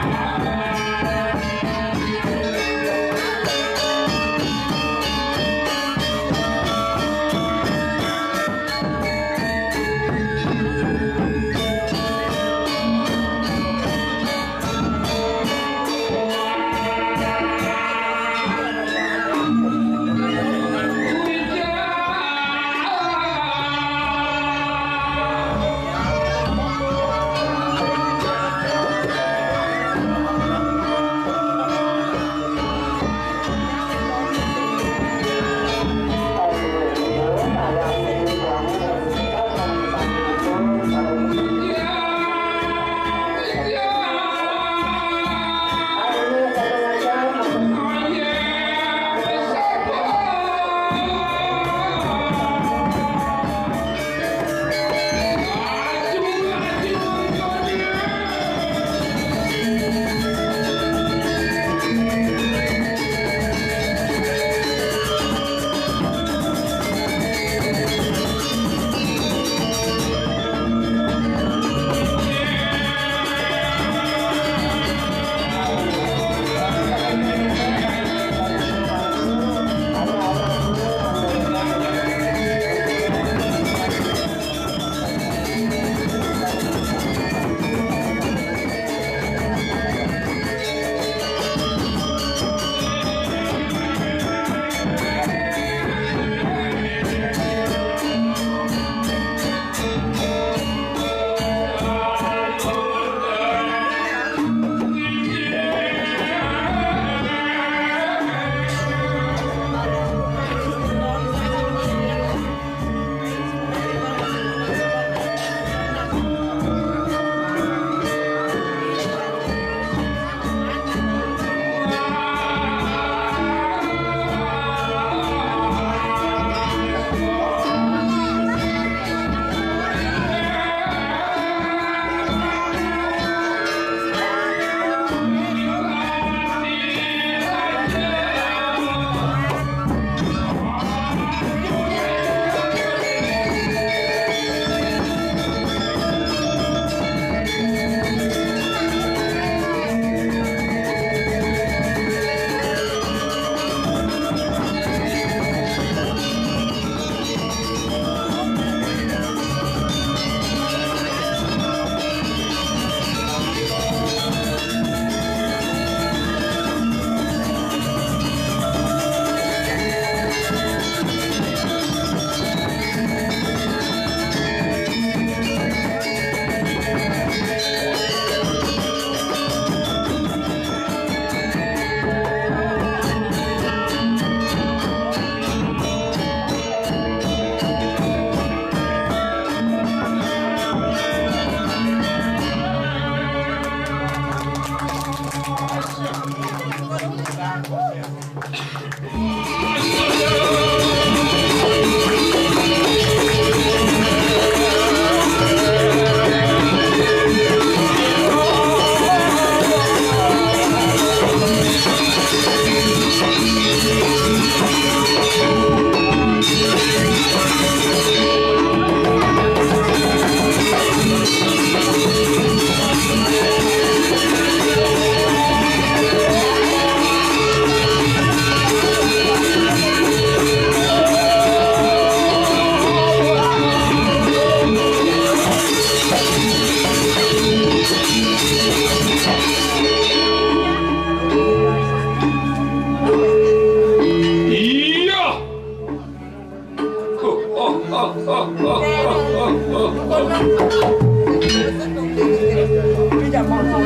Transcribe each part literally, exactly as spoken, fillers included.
Iya.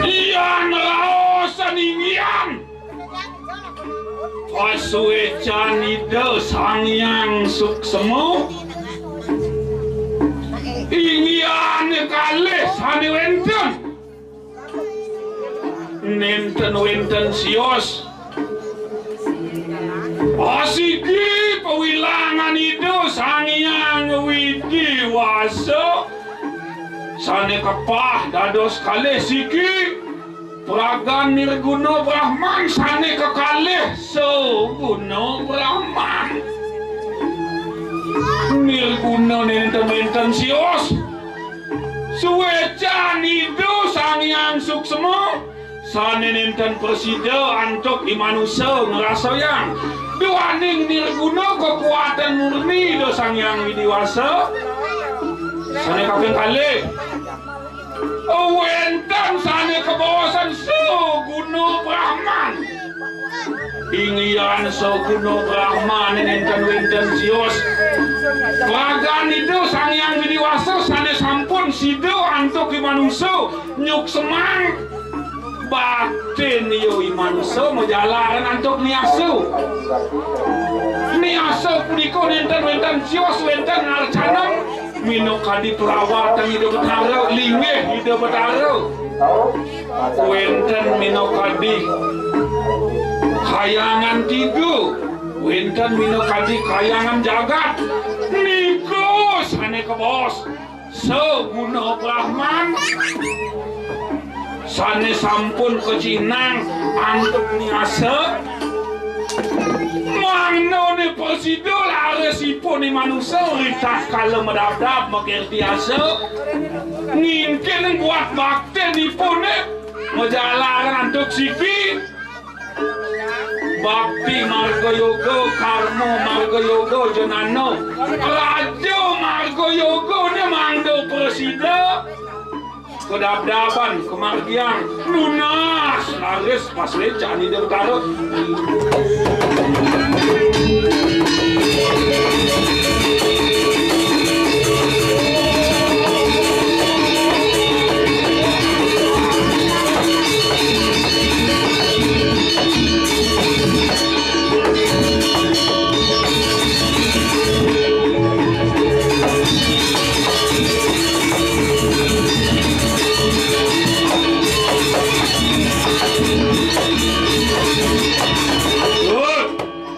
Iya, ngraosan inggihan. Pasuécan Ida Sang Hyang Suksema. Inggihané kalih sané wénten. Nénten wénten sios. Asiki pawilangan Ida Sang Hyang Widhi Wasa sané kepah dados kalih siki, pragan nirguna Brahman sané kekalih saguna Brahman. Nirguna nénten-nénten sios. Suécan Ida Sang Hyang Suksema, Sané nénten prasida antuk i manusa ngrasayang duaning nirguna kakuatan murni Ida Sang Hyang Widi Wasa. Sané kaping kalih, wénten sané kabaosan saguna Brahman. Inggihan saguna Brahman nénten wénten sios. Pragan Ida Sang Hyang Widi Wasa sané sampun sida antuk i manusa nyuksemang baktin iya i manusa majalaran antuk niasa. Niasa punika nénten wénten sios, wénten arcanem, minakadi perawatan Ida Betara, linggih Ida Betara. Wénten minakadi kayangan tiga, wénten minakadi kayangan jagat. Nika sané kabaos saguna Brahman sané sampun kacinang antuk niasa. Mangdané prasida larisipun i manusa ritatkala madabdab makirti asa, ngingkin buat baktinipuné majalaran antuk siki. Bakti marga yoga, karma marga yoga, janana raja marga yoga né mangda prasida kadabdaban kamargiang nunas laris pasuécan Ida Betara.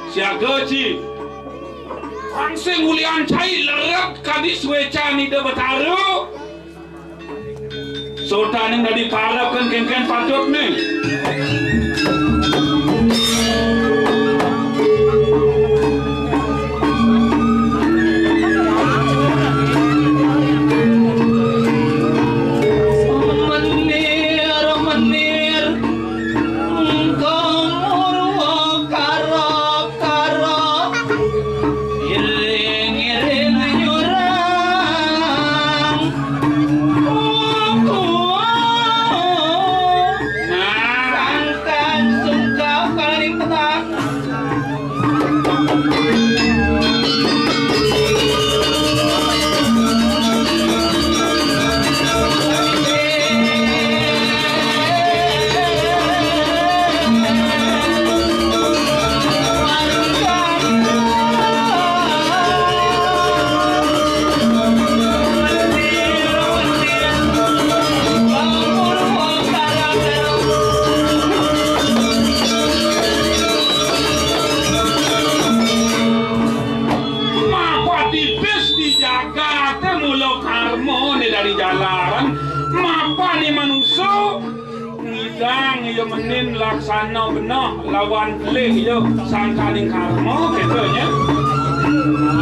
Siaga, Ci. Langsung ulian cai lerep kadi suécan Ida Betara. Sotaning dadi parab kan kénkén patutné. Menir, menir, engkau murwa kara-kara. Iring-iring nyurang. Nah. Sangkan sungkap kaling tenang. Mapa titis di jagaté mula karmané dadi jalaran, mapané manusa ngidang ya menin laksana beneh lawan pelih ya sangkaning karma, kéto nya.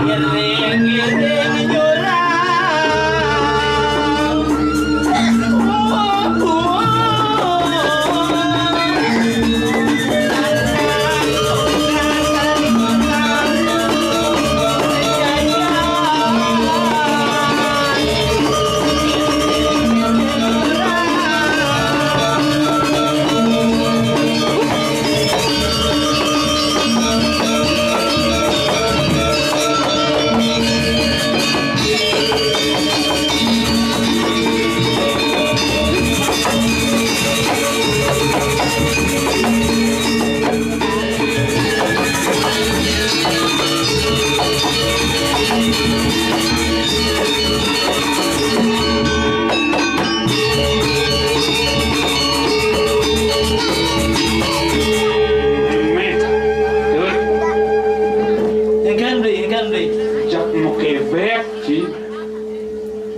Ngiring-ngiring jurang. Engkén, Bli, engkén, Bli. Jak makébék, Ci.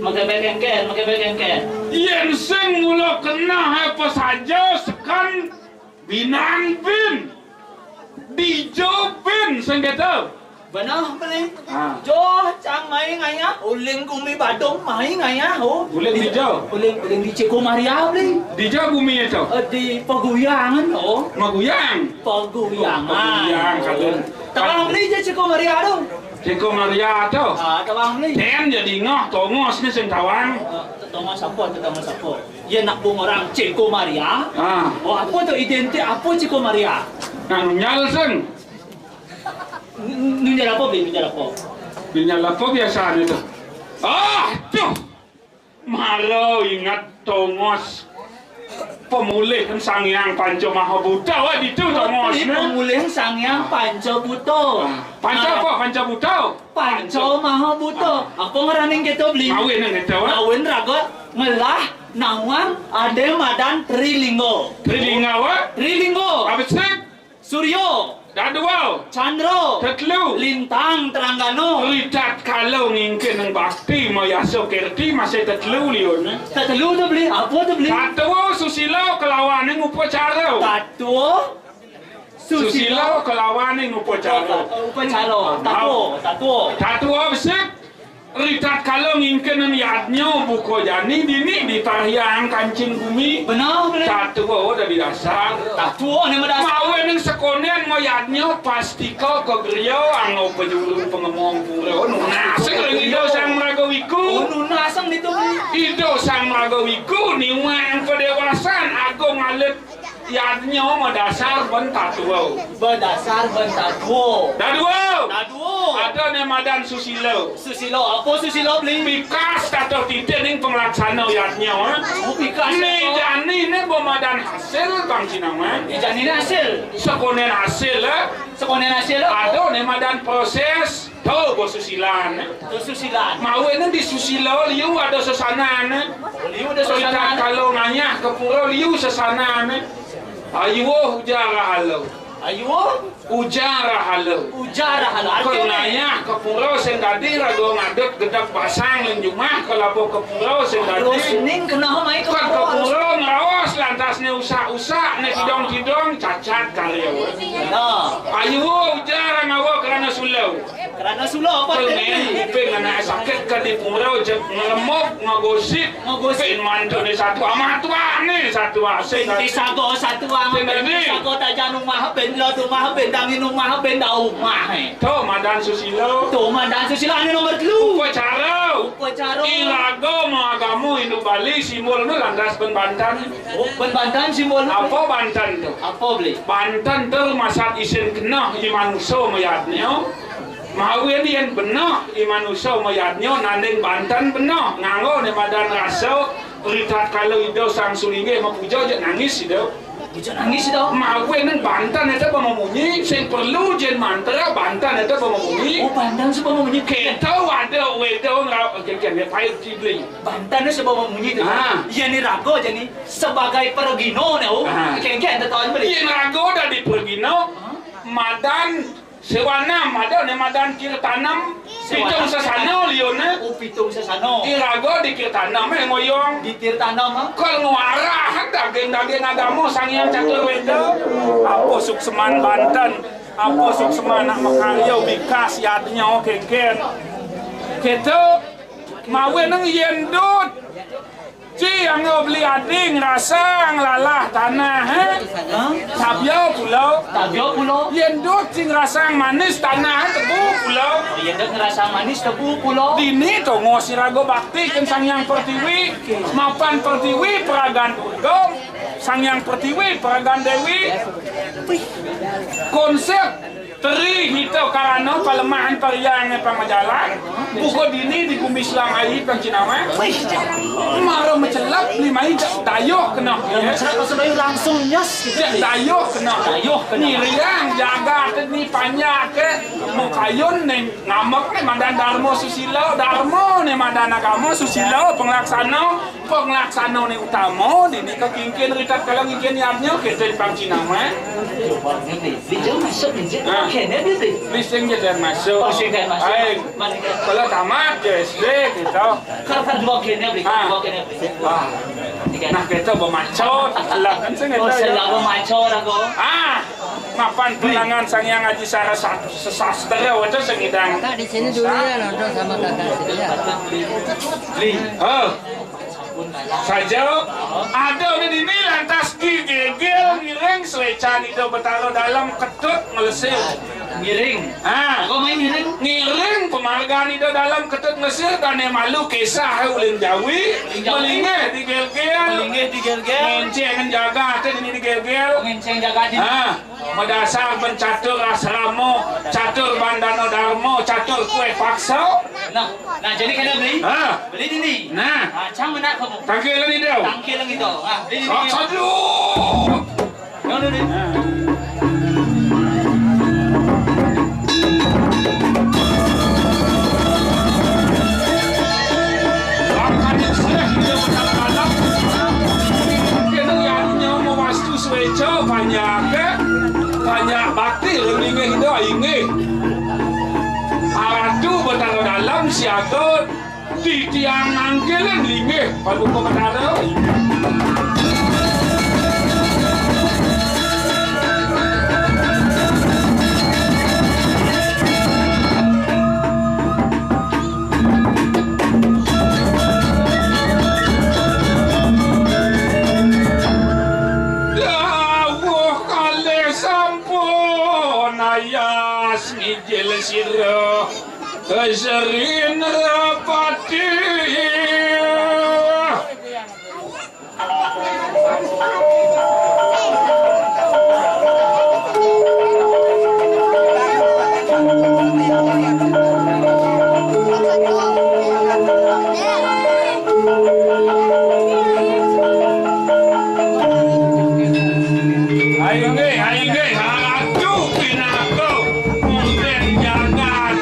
Makébék engkén, makébék engkén. Yén sing mula keneh apa saja, seken binan bin. Dija bin sing kéto. Beneh, Beli. Ah. Joh, cang mai ngayah, uling gumi Badung mai ngayah, oh. Uling dija? Uling, uling di Ceko Maria, Beli. Dija gumi to? Eh, di Paguyangan, oh. Maguyang? Paguyangan. Paguyang, kadun. Tawang, Beli, ja Ceko Maria tu. Ceko Maria to? Ah, tawang, Beli. Ten jadi ngah, tongos ni sing tawang. Eh, tongos apa tu, tongos apa? Ya nak bung orang Ceko Maria. Ah. Oh, apa tu identik apa Ceko Maria? Nang nyal sing. N-, nunjal apa, Beli? Nunjal apa? Nunjal apa biasanya tu? Ah, tuh. Mara ingat tongos pemulih Sang Hyang Panca Maha Buta. Wah, ditu tongos ni. Pemulih Sang Hyang Panca Buta. Ah, Panca apa? Panca Buta? Panca Maha Buta. Apa ngaraning kita, Beli? Ngawin nang kita, wah. Ngawin raga ngelah nawang ada madan Trilingga. Trilingga, wah? Trilingga. Apa sih? Surya. Dadua. Chandra. Tetelu. Lintang Trenggana. Ritatkala ngingkin bakti mayasa kirti masih tetelu liun. Tetelu tu, Beli. Apa tu, Beli? Tatua, susila kelawan ning upacara. Tatua. Susila. Susila kelawan ning upacara. Upacara. Tatua. Tatua. Tatua besik. Ritatkala ngingkinin yadnya buka jani dini di parhyangan kancing bumi. Beneh, beneh. Tatua dadi dasar. Tatua ni madasar. Mawinan sakonden ma yadnya pastika ka griya angga pajuru pangemong pura. Nunas ring Ida Sang Maraga Wiku. Oh, nunas ring ditu. Ida Sang Maraga Wiku niwang padewasan agung alit yadnya madasar ban tatua. Madasar ban tatua. Dadua. Dadua. Ada ne madan susila. Susila. Apa susila, Beli? Pikas tata titi ning panglaksana yadnya, eh. Oh, pikas. Ni apa? Jani ne ba madan hasil, Bang Cinaman. Ni jani ne hasil. Sakonden hasil, eh. Sakonden hasil apa? Ada ne madan proses. To ba susilan, eh. To susilan. Mawinan di susila liu ada sesanan, eh. Liu ada sesanan. Ritatkala ngayah ka pura liu sesanan, eh. Ayuh ujar rahala. Ayuh? Ujar rahala. Ujar rahala. Artinya? Ka ngayah ka pura sing dadi raga ngadut gedeg basang lan jumah ka laba ka pura sing dadi. Terus ning kena mai ka pura. Ka pura ngraos lantas ne usak-usak ne kidong-kidong cacat karya. Nah. Ayuh ujar ngawa krana sula. Krana sula apa tadi? Pengin kuping anak sakit ka di pura, jeg ngremuk, ngagosip. Ngagosip. Pin mantu ni satua, matua ni satua. Pin disaga satua, pin disaga tajan umah, pin lod umah, pin dangin umah, pin dau umah, eh. To madan susila. To madan susila anu nomor telu. Upacara. Upacara. Iraga maagama Hindu Bali, simbolna lantas ban bantan. Oh, ban bantan simbolna. Apa bantan to? Apa, Beli? Bantan to masat isin keneh i manusa mayadnya. Mawinan yen beneh i manusa mayadnya nanding bantan beneh. Nganggo ne madan rasa, ritatkala Ida Sang Sulinggih mapuja, jeg nangis Ida. Puja nangis Ida. Mawinan bantan ento ba mamunyi, sing perlu jin mantra bantan ento ba mamunyi. Oh, bantan sing ba mamunyi. Kita wada weda ngra-, ken, ken, ya, pait cibli. Bantan sing ba mamunyi tu. Ah. Yen iraga jani sebagai pergina ne, oh. Ah. Ken, ken, tetahuan beli. Yen raga dadi pergina, ah, madan Sewanam, ada ne madan Kirtanam, sewanam. Pitung sesana liunne. Oh, pitung sesana. Iraga di Kirtanam, eh, ngoyong. Di Kirtanam, ah. Kal ngwarah daging-daging agama Sang Hyang Catur Weda. Apa suksman banten, apa suksman nak makarya bikas yadnya kengken. Kita mawinan yen dot. Ci anggo beli adi ngrasang lalah tanah, eh? Hah? Tabia pula. Tabia pula. Yen dot ci ngrasang manis tanah, eh, tebu pula. Oh, yen dot ngrasang manis, tebu pula. Dini tongos iraga bakti ken Sang Hyang Pertiwi, mapan Pertiwi peragan Durga, Sang Hyang Pertiwi peragan Dewi. Konsep Teri hita karana palemahan pariang pamajalan. Buka dini di gumi selam ai pang cinaman. Wih, mara macelep ni mai jak dayuh kena. Mara macelep maksud dayuh langsung nyes gitu. Jak dayuh kena. Dayuh kena. Ni riang jagat ni panjak ke. Mukayun ni ngamak ni madan dharma susila. Dharma ni madan agama susila panglaksana. Panglaksana ni utama, dini ka kingkin ritat kala ngingkin yadnya, kita pang cinaman. Cuba ni, Bli. Bli, jangan masuk ni, Bli. Ha. Kena, Bli, Bli. Bli sing je dan masuk. Oh, sing dan masuk. Ai, mari kita. Kalau tamat je S D kita. Kalau kan dua kena, Bli. Ha. Dua kena, Bli. Ah. Nah, kita bemaco, telah kan sing Oh, kita. Sing bemaco aku. Ah, mapan pelangan Sang Hyang Aji Sara Sa-, Sasastra, waduh, sing ngidang. Kakak di sini dulu ya, nonton sama kakak sini ya. Li. Oh. Saja, ada di dini lantas Ki Gegel ngiring suécan Ida Betara Dalem Ketut nglesir. Ngiring. Ah. Apa main ngiring? Ngiring pamargan Ida Dalem Ketut nglesir, dané malu kisah ulin Jawi, Ulin Jawi. Malinggih di Gelgel. Malinggih di Gelgel. Ngéncéng jagat di dini di Gelgel. Ngéncéng jagat di Ah. Madasar ban catur asrama, catur bandana dharma, catur kuéh paksa. Nah, nah, jadi kena beli? Ha. Beli dini. Nah. Ah, cang mana kamu? Tangkil lagi dia. Tangkil lagi tu. Ah, beli dini. Sok sadu. Yang dulu. Makanya saya tidak berdalam-dalam. Kena yang nyawa wastu suéca banyak, banyak bakti linggih dah inggih. Aratu Betara Dalem siaga titiang nangkilin linggih Paduka Betara. Dawuh kalih sampun ayas ngijil sira. Sri Nrapati. Ayo nggih, ayo nggih, ratu pinaka mungkin jagat.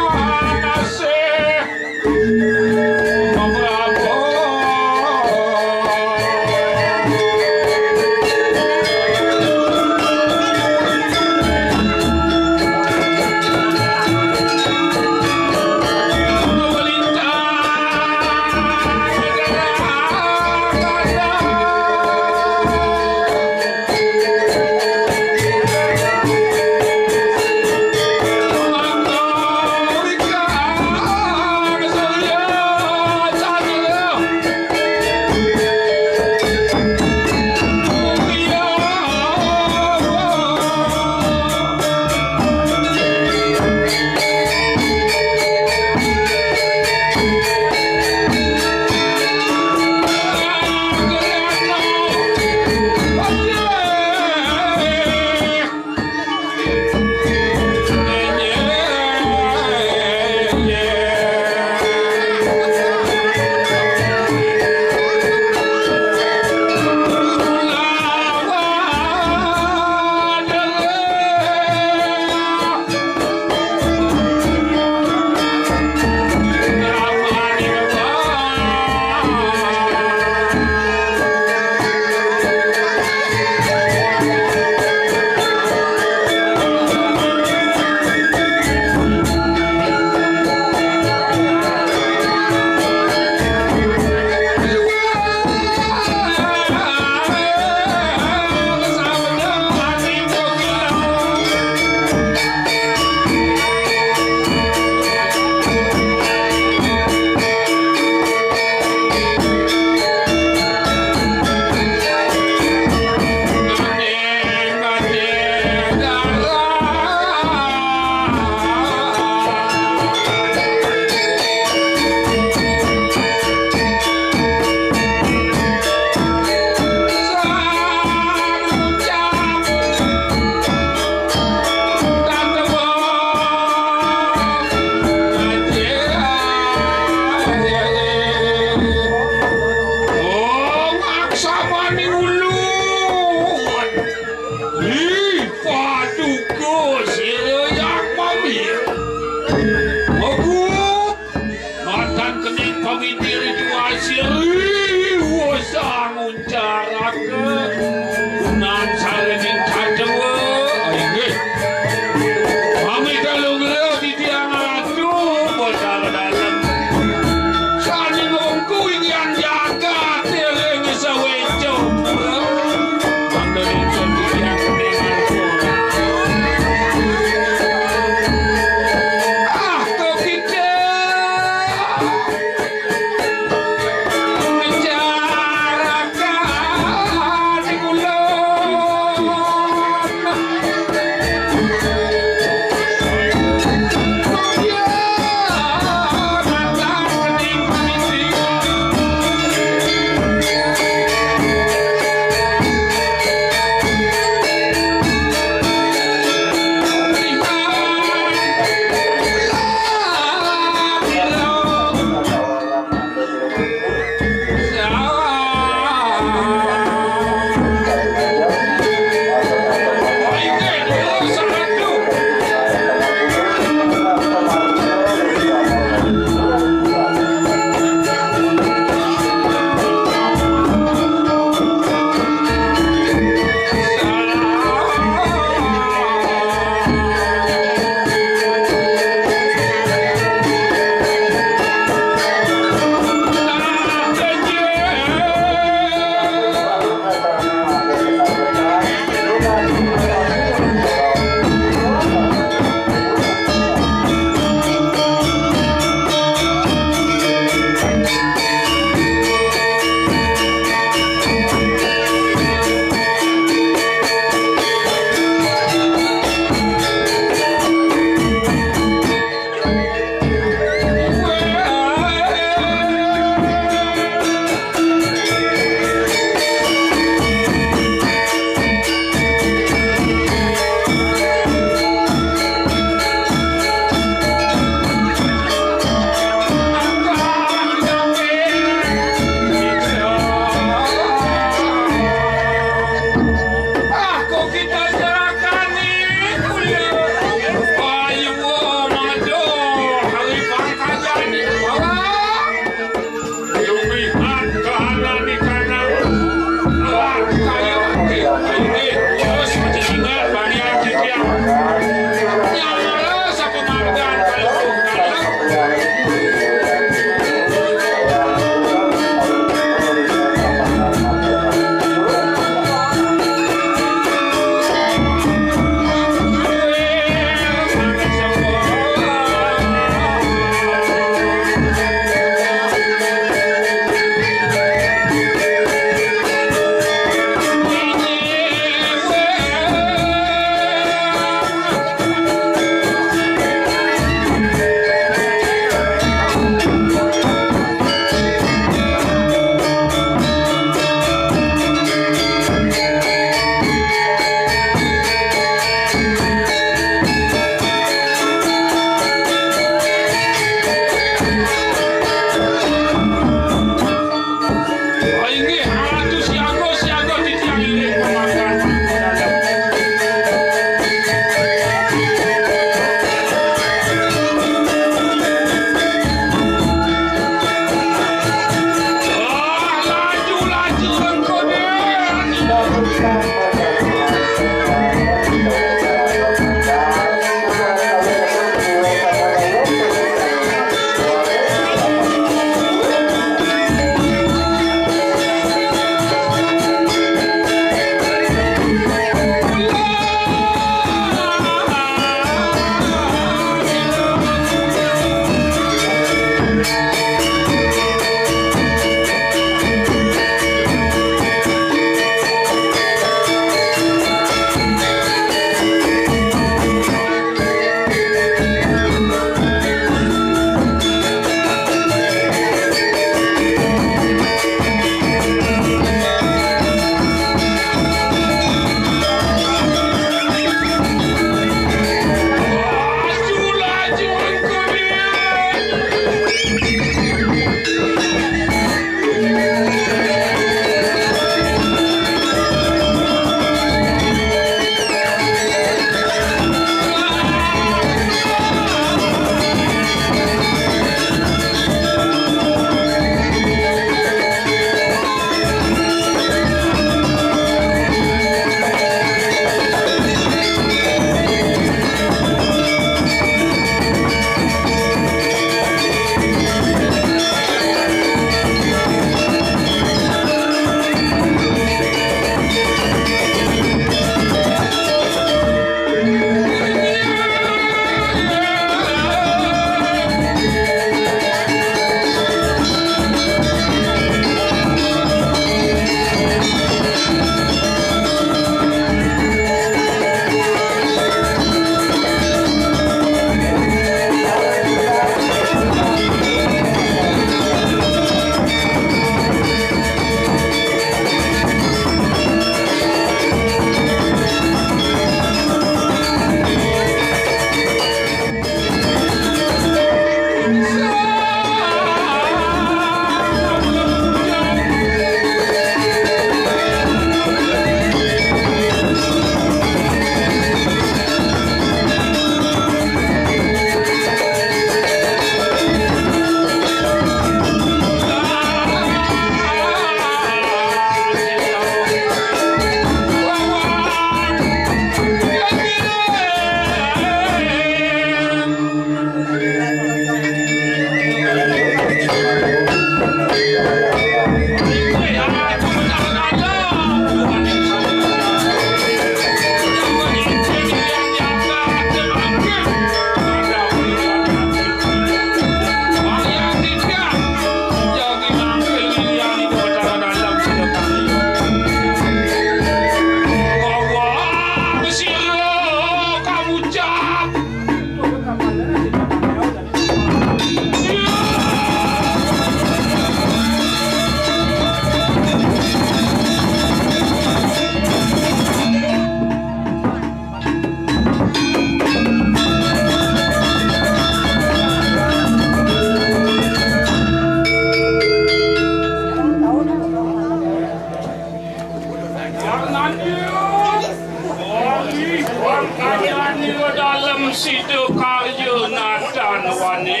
Nika dalem sida karya nadan wani.